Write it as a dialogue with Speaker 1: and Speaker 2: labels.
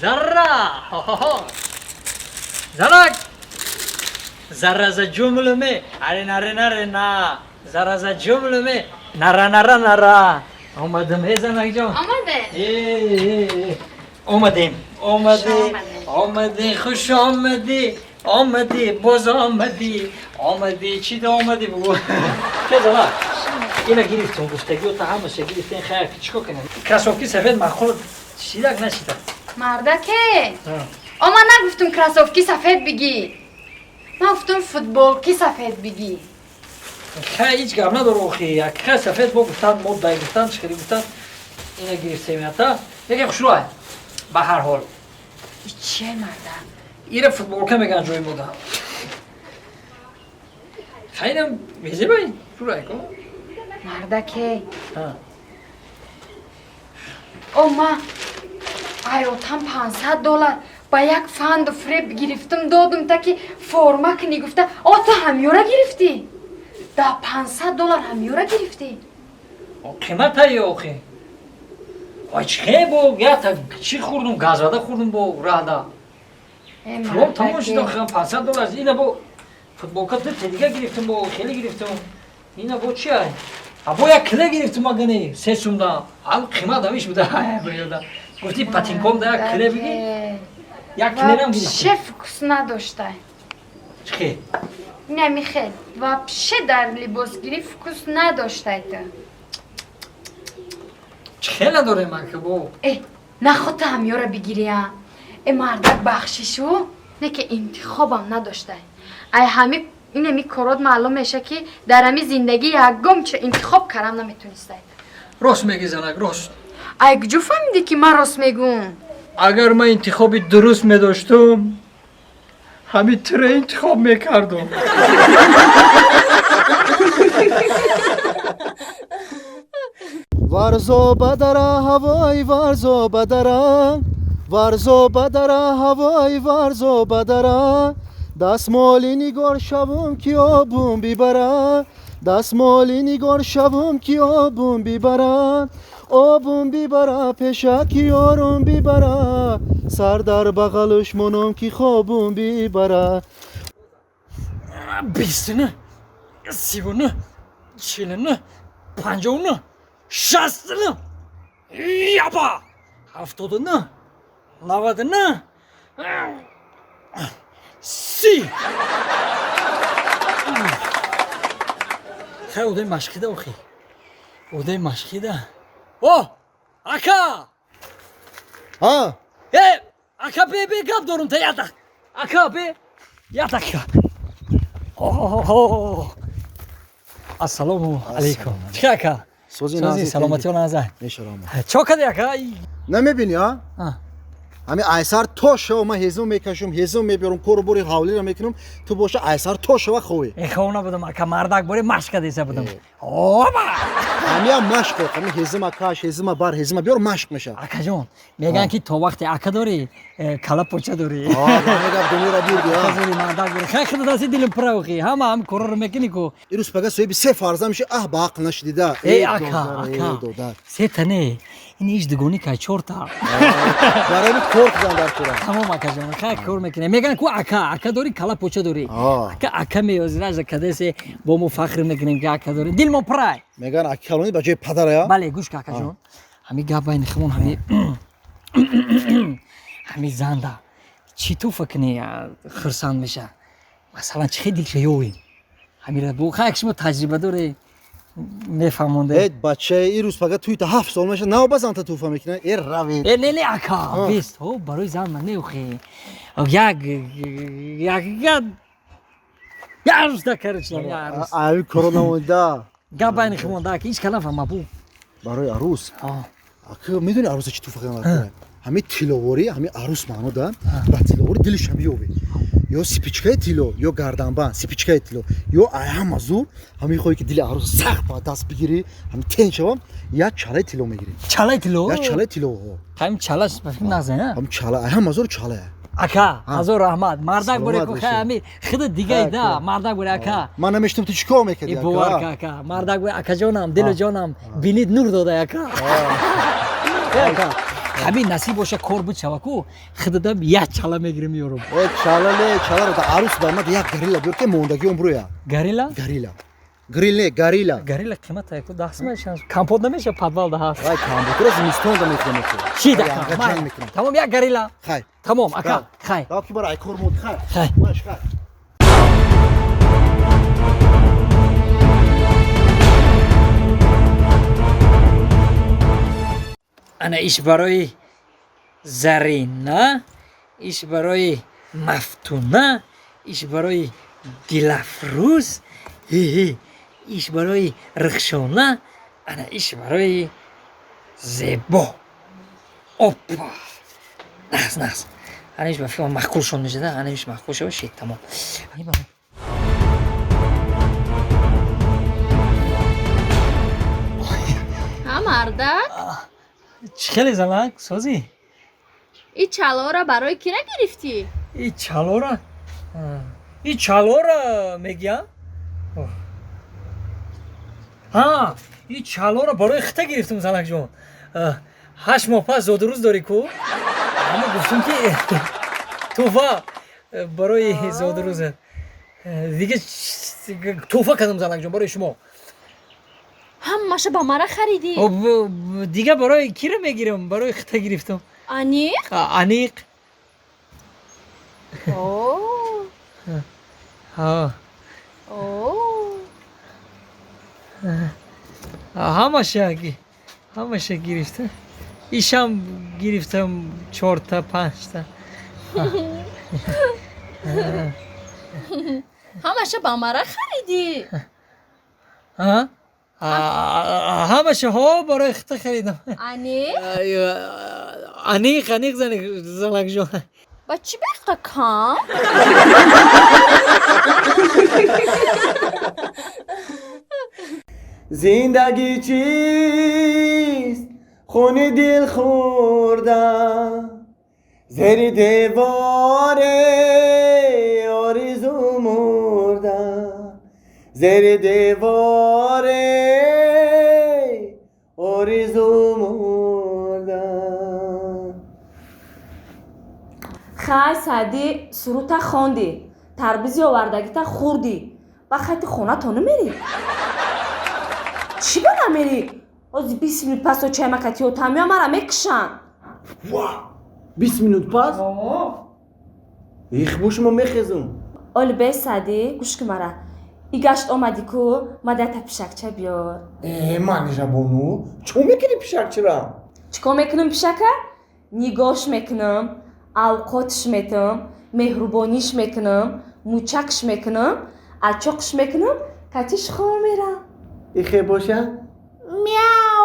Speaker 1: Зарра! Хо-хо-хо! Занак! Зарра за ҷумлуме, аре наре наре на. Зарра за ҷумлуме, нара нара нара. Омадам, э занакҷон.
Speaker 2: Омаде.
Speaker 1: Э, омадем, омадем, омадем, хуш омадӣ, омадӣ, боз омадӣ, омадӣ, чӣ да омадӣ бугу. Че занак? Ина гирифтум, гуфтагиёта ҳамаша гирифтем, хайр, чикор кунем? Кроссовки сафед махул шидак нашидак.
Speaker 2: Мардаке. О, ман нагуфтум кроссовки сафед бигӣ. Ман гуфтум футболки сафед бигӣ.
Speaker 1: Хай, ҳеҷ гап надор охи. Як хай сафед бо гуфтан, мо дай гуфтан, чикари гуфтан. Ина гирифтем ята. Яке хушрӯай. Ба ҳар ҳол.
Speaker 2: Чие, марда?
Speaker 1: Ира футболка меган ҷои мода. Хайнам мезебай? Хушрӯай ко?
Speaker 2: Мардаке.
Speaker 1: Ҳа.
Speaker 2: О, ман аётам $500 ба як фанду фреб гирифтум, додум, та ки форма кунӣ гуфта. О, ту ҳамёра гирифтӣ? Да $500 ҳамёра гирифтӣ?
Speaker 1: Қимата охи. Ой, чихе бо ята чӣ хӯрдум, газвада хӯрдум бо раҳда. Пулом тамом шуд охи, $500 ина бо футболка ду дига гирифтум, бо хеле гирифтум. Ина бо чи ай? А бо як киле гирифтум агани се сумда. Ал қимат ҳамиш буда. Бо гуфти патинком да як киле биги. Як килерам гирифтум.
Speaker 2: Вообще вкус надоштай.
Speaker 1: Чихе?
Speaker 2: Намихел. Вообще дар либосгирӣ вкус надоштай ту.
Speaker 1: Чихе надорем ака бо?
Speaker 2: Э, наход ту ҳамёра бигирӣ, а? Э, мардак, бахшишу, не ки интихобам надоштай. Ай ҳами инами корот маълум меша, ки дар ҳами зиндагӣ ягон чиро интихоб карам наметонистай.
Speaker 1: Рост меги, занак, рост.
Speaker 2: Ай куҷо фаҳмидӣ, ки ман рост мегӯм?
Speaker 1: Агар ман интихоби дуруст медоштум, ҳамин туро интихоб мекардум.
Speaker 3: Варзо бадара ҳавои, варзо бадара, варзо бадара ҳавои, варзо бадара, дастмоли нигор шавум, ки обум бибара, дастмоли нигор шавум, ки обум бибара, обум бибара, пешаки ёрум бибара, сар дар бағалуш монум, ки хобум бибара.
Speaker 1: 29, 39, 49, 59, 69, яба, 79, 99, 30. Хай, одаи машқида охи, одаи машқида. О, ака!
Speaker 3: Ҳа.
Speaker 1: Э, ака, бе, бе, гап дорум та ятақ. Ака, бе, ятақ. Ассалому алайкум, чӣ ака?
Speaker 3: Сози.
Speaker 1: Сози, саломатиё назар.
Speaker 3: Мешарам.
Speaker 1: Чо кади, ака?
Speaker 3: Намебинӣ, а? Ҳами айсар то шава ман ҳезум мекашум, ҳезум мебиёрам, кору бори ҳавлиро мекунам, ту боша айсар то шава ховӣ.
Speaker 1: Э, хов набудам, ака, мардак бори машқ кадеса будам. Оба!
Speaker 3: Ҳамиам машқ, ҳами ҳезума каш, ҳезума бар, ҳезума биёр, машқ мешавад.
Speaker 1: Акаҷон, мегӯянд, ки то вақте ака дорӣ, кала поча дорӣ.
Speaker 3: Мегап дунёро бурди.
Speaker 1: Азори мардак бори, хай, худо дасти дилим пура охи, ҳама ҳам корро мекунӣ ку.
Speaker 3: Ирӯз пага соҳиби се фарзанд меши, аҳ, ба ақл нашидида.
Speaker 1: Э, ака, ака, сета не, ин ҳеҷ дугонӣ кай чорта.
Speaker 3: Барои кор кудан дар кора.
Speaker 1: Тамом, акаҷон, хай, кор мекунем. Мегӯянд ку, ака, ака дорӣ, кала поча дорӣ. Ака, ака меёзираҷа кадесе, бо мо фахр мекунем, ки ака дорем, дилмо пурай.
Speaker 3: Мегӯянд, аки калонӣ ба ҷои падарая.
Speaker 1: Бале, гӯш ка, акаҷон, ҳами гап байни химон, ҳами занда чӣ туфа кунӣ хурсанд меша? Масалан, чӣ хел дилша ёвем ҳамира? Бо хай, шумо таҷриба дорӣ, мефаҳмонде.
Speaker 3: Э, бачаи, ирӯз пага туйта 7 сол меша, нав ба занта туфа мекуна, э, равед.
Speaker 1: Э, не, не, ака, бест ҳо, барои зан ман не охи, як як арӯс да, короче, як арӯс.
Speaker 3: Ави коро намоида.
Speaker 1: Гап байни химон да, ҳеҷ калам фаҳма бу.
Speaker 3: Барои арӯс, ака, медони арӯса чӣ туфа кунад? Ҳами тилловорӣ, ҳами арӯс маъно да ба тилловорӣ дилиша меёбӣ, ё сипичкаи тилло, ё гарданбанд сипичкаи тилло, ё ай ҳама зур, ҳами хоҳӣ, ки дили арӯс сахт ба даст бигирӣ, ҳами тен шавам, як чалаи тилло мегирӣ.
Speaker 1: Чалаи тилло?
Speaker 3: Як чалаи тилло.
Speaker 1: Ҳами чалаш ба фикр нағзе.
Speaker 3: Ҳам чала, ай ҳама зур чалая.
Speaker 1: Ака, ҳазор раҳмат, мардак боре
Speaker 3: Саломат
Speaker 1: ку.
Speaker 3: бошед.
Speaker 1: Хай, ҳами хида дигай да, мардак боре, ака.
Speaker 3: Ман намештам, ту чӣ кор мекардӣ?
Speaker 1: Э, бовар ка, ака, мардак боре, акаҷонам, дилу ҷонам, бинид нур дода, ака. Э, ака. Ҳамин насиб боша, кор бичава ку, худадам як чала мегирем, меёрам.
Speaker 3: О, чала не, чаларо да арӯс ба мад як горилла биёр, ки мондагион бруя.
Speaker 1: Горилла?
Speaker 3: Горилла. Грилл не, горилла.
Speaker 1: Горилла қимата ку, 10 мешан. Компот намеша, подвал да ҳаст.
Speaker 3: Вай, компотро зимистон да мехӯрам.
Speaker 1: Чӣ да? Тамом, як горилла.
Speaker 3: Хай.
Speaker 1: Тамом, ака, хай.
Speaker 3: Рав ки бара ай кор мод, хай.
Speaker 1: Хай.
Speaker 3: Маш, хай.
Speaker 1: Ана иш барои Зарина, иш барои Мафтуна, иш барои Дилафрӯз, иш барои Рухшона, ана иш барои Зебо. Опа, нағз, нағз. Ана иш ба фикрам маъқулшон мешада. Ана иш маъқул шава, шед, тамом.
Speaker 4: Ҳа, мардак.
Speaker 1: Чӣ хеле, залак, созӣ?
Speaker 4: И чалора барои кира гирифтӣ?
Speaker 1: И чалора, и чалора мегӯям, ҳа, и чалора барои хита гирифтум, залакҷон. 8 моҳ пас зодрӯз дорӣ ку, аммо гуфтум, ки тӯҳфа барои зодрӯзат. Дига тӯҳфа кардам, залакҷон, барои шумо.
Speaker 4: Ҳамаша ба мара харидӣ?
Speaker 1: Дига барои кира мегирам? Барои хита гирифтам.
Speaker 4: Аниқ?
Speaker 1: Аниқ.
Speaker 4: О.
Speaker 1: Ҳа.
Speaker 4: О.
Speaker 1: Ҳамаша гирифта, ишам гирифтам, чорта, панҷта.
Speaker 4: Ҳамаша ба мара харидӣ?
Speaker 1: Ҳамаша, ҳо, барои хита харидам.
Speaker 4: Аниқ?
Speaker 1: Аниқ, аниқ, занакҷон.
Speaker 4: Ба чӣ беқа кам?
Speaker 5: Зиндагӣ чист? Хуни дил хӯрдам, зери девори оризу мурдам, зери девори оризу мурдам.
Speaker 6: Хай, Саъдӣ, сурута хондӣ, тарбизи овардагита хӯрдӣ, ба хати хонато намерӣ? Чӣ ба намерӣ? Ози 20 минут пас очаймакати отамиё мара мекушанд.
Speaker 5: Ва, 20 минут пас? Их, бо шумо мехезум.
Speaker 6: Оли бе, Саъдӣ, гӯш ки мара. И гашт омадӣ ку, мадата пишакча биёр.
Speaker 5: Э, Манижабону, чо мекунӣ пишакчира?
Speaker 6: Чӣ кор мекунам пишака? Нигоҳш мекунам, авқотш метам, меҳрубониш мекунам, мӯчакш мекунам, ачоқш мекунам, катиш хоб мерам.
Speaker 5: Ихе боша? Мяу.